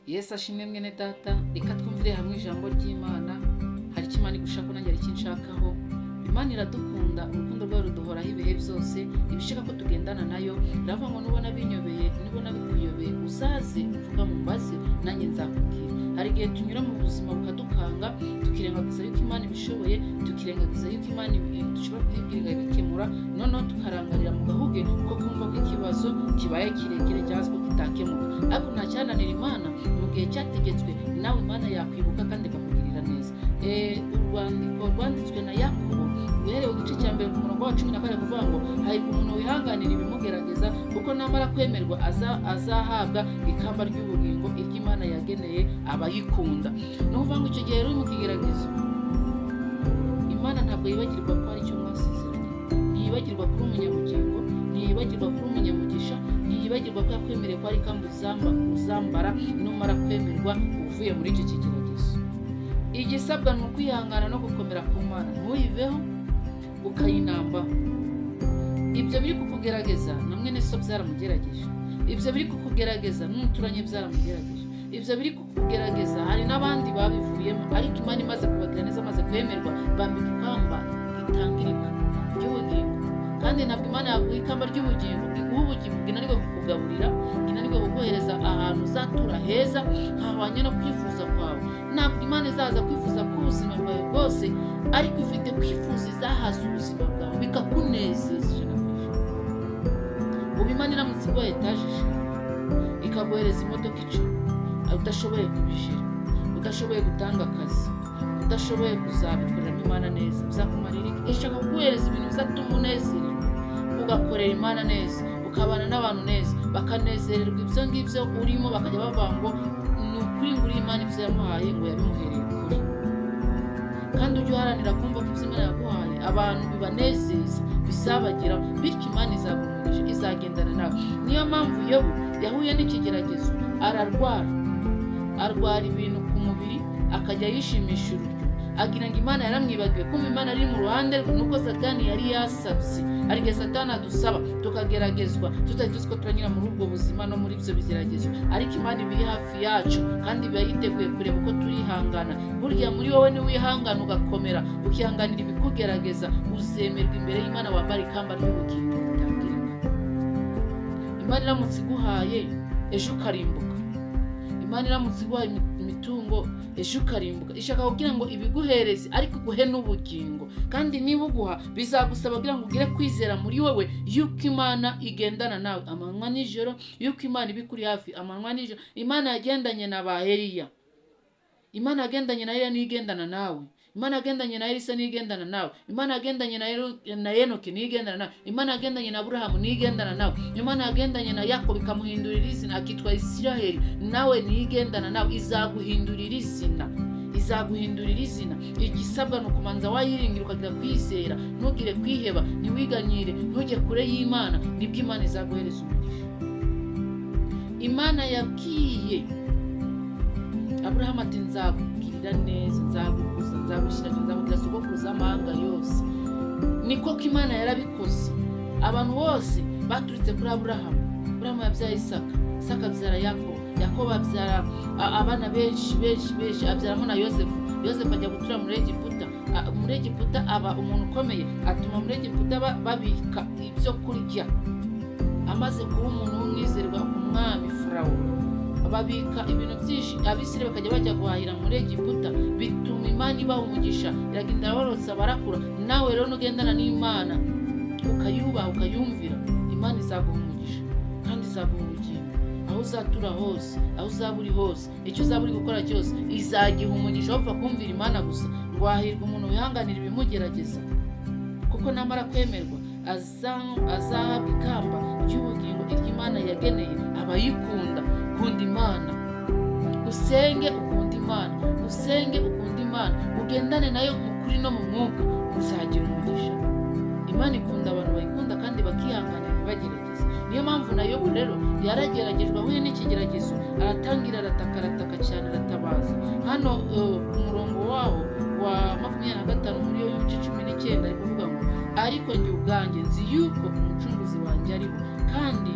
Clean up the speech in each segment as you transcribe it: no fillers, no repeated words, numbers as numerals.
Yesu ashimwe mwene data, reka twumvire hamwe ijambo ry'Imana. Hari icyo Imana igushaka nanjye hari icyo nshakaho. Imana iradukunda, urukundo rwayo ruduhoraho ibihe byose, ibishaka ko tugendana nayo. Iravuga ngo nubona binyobeye, nubona bikuyobeye, uzaze uvuga mu mbaze nanjye nzakubwira. Hari igihe tunyura mu buzima bukadukanga, tukirengagiza yuko Imana ibishoboye, tukirengagiza yuko Imana dushobora kuyibwira ikabikemura, noneho tukarangarira mu gahuge ko kumva ko ikibazo kibaye kirekire cyangwa se ko kitakemuka. Ariko nta cyananira Imana mu gihe cyategetswe, nawe Imana yakwibuka kandi ikakugirira neza. Urwandiko rwanditswe na Yakobo uhereye igice cya mbere ku murongo wa 14 kuvuga ngo hahirwa umuntu wihanganira ibimugerageza, kuko namara kwemerwa azahabwa ikamba ry'ubugingo iry'Imana yageneye abayikunda. Ni ukuvuga ngo icyo gihe rero mu kigeragezo Imana ntabwo yibagirwa ko hari icyo mwasezeranye, ntiyibagirwa kuri umunyabugingo, ntiyibagirwa kuri umunyamugisha, ntiyibagirwa ko yakwemereye ko hari ikamba uzambara numara kwemerwa uvuye muri icyo kigeragezo. Igisabwa ni ukwihangana no gukomera ku Mana, ntuyiveho ukayinambaho. Ibyo biri kukugerageza na mwene so byaramugerageje, ibyo biri kukugerageza n'umuturanyi byaramugerageje, ibyo biri kukugerageza hari n'abandi babivuyemo, ariko Imana imaze kubagira neza, amaze kwemerwa, bambika ikamba ritangirika ry'ubugingo. Kandi ntabwo Imana yaguha ikamba ry'ubugingo iguha ubugingo inanirwe kukugaburira, inanirwe kuguhereza ahantu uzatura heza hahwanye no kwifuza kwawe. Ntabwo Imana izaza kwifuza ko ubuzima bwawe bwose, ariko ifite kwifuza izahaza ubuzima bwawe bikakunezeza 100%. Ubu Imana iramutse iguha etaje 5, ikaguhereza imodoka 10, udashoboye kubijira, udashoboye gutanga akazi, udashoboye kuzabikoreramo Imana neza, bizakumarira iki? Ishaka kuguhereza ibintu bizatuma unezererwa, ugakorera Imana neza, ukabana n'abantu neza, bakanezererwa ibyo ngibyo urimo, bakajya bavuga ngo ni ukuri ngo uri Imana ibyo yamuhaye ngo yabimuhereye ukuri. Kandi ujye uharanira kumva ko ibyo Imana yaguhaye abantu bibanezeza, bisabagira, bityo Imana izaguha, izagendana nawe. Niyo mpamvu Yobu yahuye n'ikigeragezo, ararwara, arwara ibintu ku mubiri, akajya yishimisha ururyo, agira ngo Imana yaramwibagiwe, kumva Imana ari mu ruhande rwe, nuko Satani yari yasabye. Hari igihe Satani adusaba tukageragezwa tutari tuzi ko turanyura muri ubwo buzima no muri ibyo bigeragezo, ariko Imana iba iri hafi yacu kandi iba yiteguye kureba uko turihangana. Burya muri wowe niwihangana ugakomera, ukihanganira ibikugerageza, uzemerwa imbere y'Imana, wambara ikamba ry'ubugingo ritangirika. Imana iramutse iguhaye ejo ukarimbuka, Imana iramutse iguhaye imitungo ejo ukarimbuka, ishaka kugira ngo ibiguhereze ariko iguhe n'ubugingo. Kandi niba uguha bizagusaba kugira ngo ugire kwizera muri wowe yuko Imana igendana nawe amanywa n'ijoro, yuko Imana iba ikuri hafi amanywa n'ijoro. Imana yagendanye na ba Eliya, Imana yagendanye na Eliya niyo igendana nawe, Imana yagendanye na Elisa niyo igendana nawe, Imana yagendanye na Enoki niyo igendana nawe, Imana yagendanye na Aburahamu niyo igendana nawe, Imana yagendanye na Yakobo ikamuhindurira izina akitwa Isiraheli, nawe niyo igendana nawe, izaguhindurira izina, izaguhindurira izina. Igisabwa ni ukumanza wayiringira, ukagira kwizera, ntugire kwiheba, ntiwiganyire, ntujye kure y'Imana, nibwo Imana izaguhereza umugisha. Imana yabwiye Aburahamu ati nzakugirira neza, nzagukuza, nzagushyira, nzakugira sogokuruza amahanga yose. Niko ko Imana yarabikoze. Abantu bose baturutse kuri Aburahamu. Aburahamu yabyaye Isaka, Isaka abyara Yakobo, Yakobo abyara abana benshi benshi benshi, abyaramo na Yosefu. Yosefu ajya gutura muri Egiputa, muri Egiputa aba umuntu ukomeye, atuma muri Egiputa babika ibyo kurya. Amaze kuba umuntu w'umwizerwa ku mwami Farawo, babika ibintu byinshi, Abisirayeli bakajya bajya guhahira muri Egiputa, bituma Imana ibaha umugisha, iragenda irabarotsa barakura. Nawe rero nugendana n'Imana ukayubaha, ukayumvira, Imana izaguha umugisha kandi izaguha ubugingo. Aho uzatura hose, aho uzaba uri hose, icyo uzaba uri gukora cyose, izagiha umugisha. Wapfa kumvira Imana gusa. Ngo hahirwa umuntu wihanganira ibimugerageza, kuko namara kwemerwa azahabwa ikamba ry'ubugingo iry'Imana yageneye abayikunda. Kunda Imana, usenge ukunda Imana, usenge ukunda Imana, ugendane nayo mu kuri no mu mwuka, uzagira umugisha. Imana ikunda abantu bayikunda kandi bakihanganira ibibagerageza. Niyo mpamvu na Yobu rero yarageragejwe, ahuye n'ikigeragezo aratangira, arataka, arataka cyane, aratabaza. Hano ku murongo waho wa 25 muri yo ibice 19 ari kuvuga ngo ariko njye ubwanjye nzi yuko umucunguzi wanjye ariho, kandi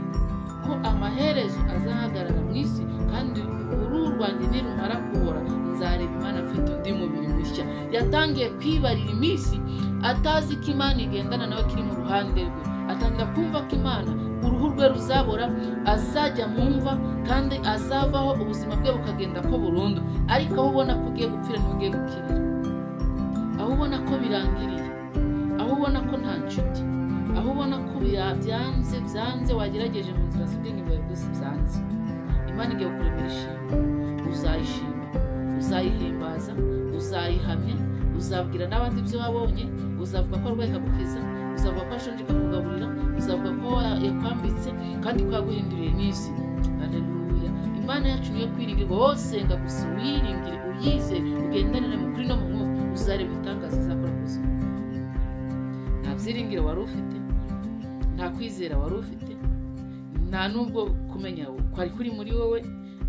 ko amaherezo azahagarara mu isi, kandi uru rwanjye nirumara kubora nzareba Imana afite undi mubiri mushya. Yatangiye kwibarira iminsi atazi ko Imana igendana nawe, kiri mu ruhande rwe. Atangira kumva ko Imana uruhu rwe ruzabora, azajya mu mva kandi azavaho, ubuzima bwe bukagenda ko burundu. Ariko aho ubona ko ugiye gupfira niho ugiye gukirira, aho ubona ko birangiriye, aho ubona ko nta nshuti, aho ubona ko byanze byanze, wagerageje mu nzira z'ubwenge bwawe bwose byanze, Imana igiye kukuremera ishimwe. Uzayishima, uzayihimbaza, uzayihamya, uzabwira n'abandi ibyo wabonye, uzavuga ko arwaye ikagukiza, uzavuga ko ashonje ikakugaburira, uzavuga ko yakwambitse kandi ko yaguhinduriye n'isi. Haleluya! Imana yacu niyo kwiringirwa. Wowe senga gusa, uyiringire, uyizere, ugendanire mu kuri no mu mwuka, uzareba ibitangaza izakora ku buzima bwawe. Nta byiringiro wari ufite, nta kwizera wari ufite, nta nubwo kumenya kwari kuri muri wowe,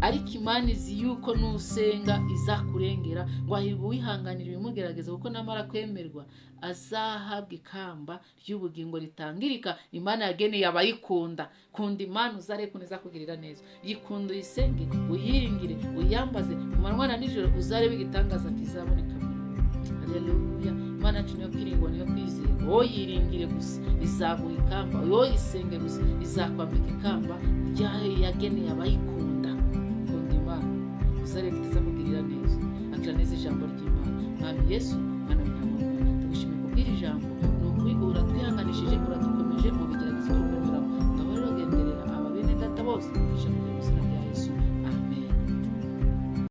ariko Imana izi yuko nusenga izakurengera. Ngo hahirwa uwihanganira ibimugerageza, kuko namara kwemerwa azahabwa ikamba ry'ubugingo ritangirika Imana yageneye abayikunda. Kunda Imana, uzarebe ukuntu izakugirira neza. Yikunde, uyisenge, uyiringire, uyambaze ku manywa na nijoro, uzarebe igitangaza kizaboneka muri wowe. Haleluya! Imana yacu niyo kwiringwa, niyo kwizerwa. Wowe yiringire gusa, izaguha ikamba. Wowe isenge gusa, izakwambika ikamba ryayo yageneye abayikunda. Kunda Imana, uzarebe itazakugirira neza. Akira neza ijambo ry'Imana. Mwami Yesu, Mwana w'Imana, tugushimiye kubw'iri jambo. Ni ukuri uratwihanganishije, uradukomeje mu bigeragezo turi kunyuramo. Ngaho rero genderera aba bene data bose, umugisha.